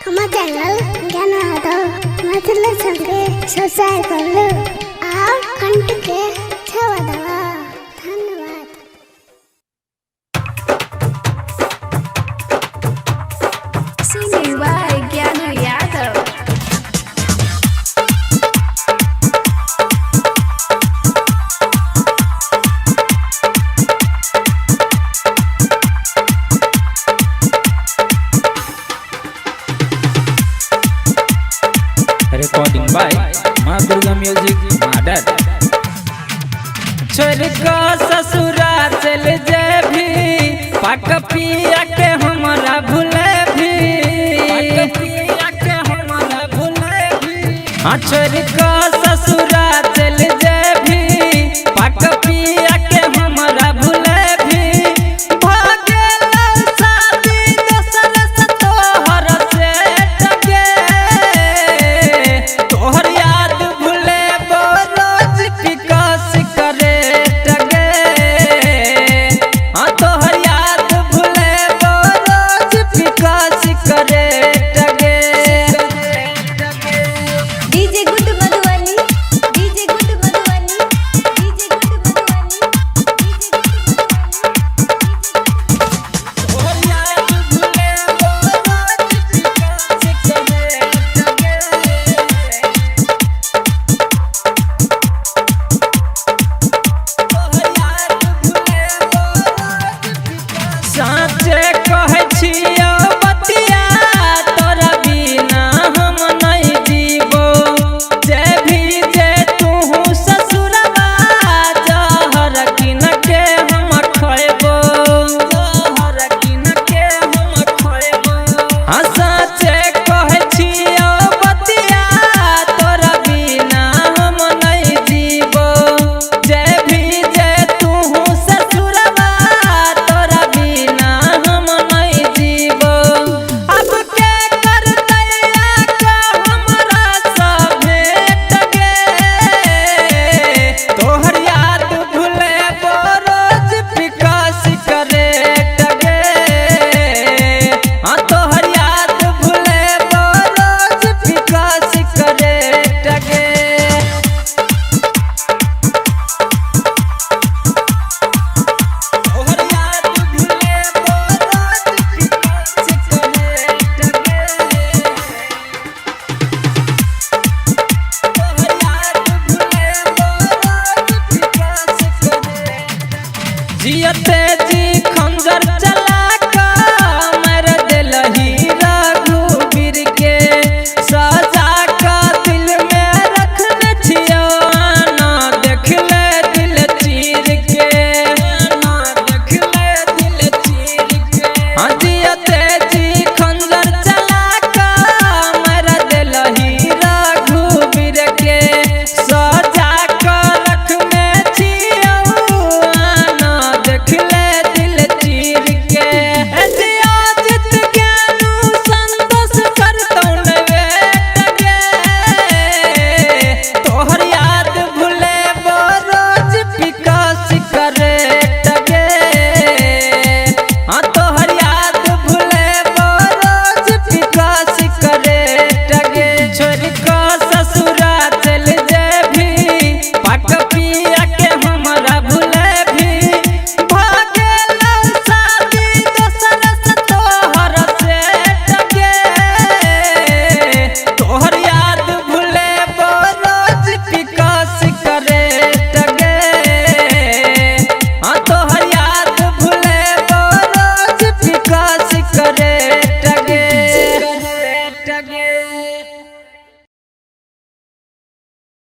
हमार चैनल ज्ञान यादव मैथिली संगे सब्सक्राइब कर लो और घंटी के छेवा दबा। धन्यवाद। Singing by Gyanu Yadav. Recording by Maa Durga music Madar. छोड़ के ससुरा चल जेबी, पाक पिया के हमरा भूले भी, पाक पिया के हमरा भूले भी। हाँ, छोड़ के ससुरा चल जेबी, पाक पिया के हमरा भूले भी। भागेला शादी दोसर से तोहर से टगे, तोहर याद भूले रोज विकास करे टगे। हाँ, तोहर याद भूले रोज विकास करे टगे। DJ Good Madhubani, DJ Good Madhubani, DJ Good Madhubani, DJ Good Madhubani. तोहर याद भूले रोज विकास करे टगे। साँचे कहै छियौ बतिया, तोरा बिना हम नहीं जीबो। जे भी जे तूहू ससुरबा, जहर किन के हम खैबो, जहर किन के हम खैबो। हाँ, साँचे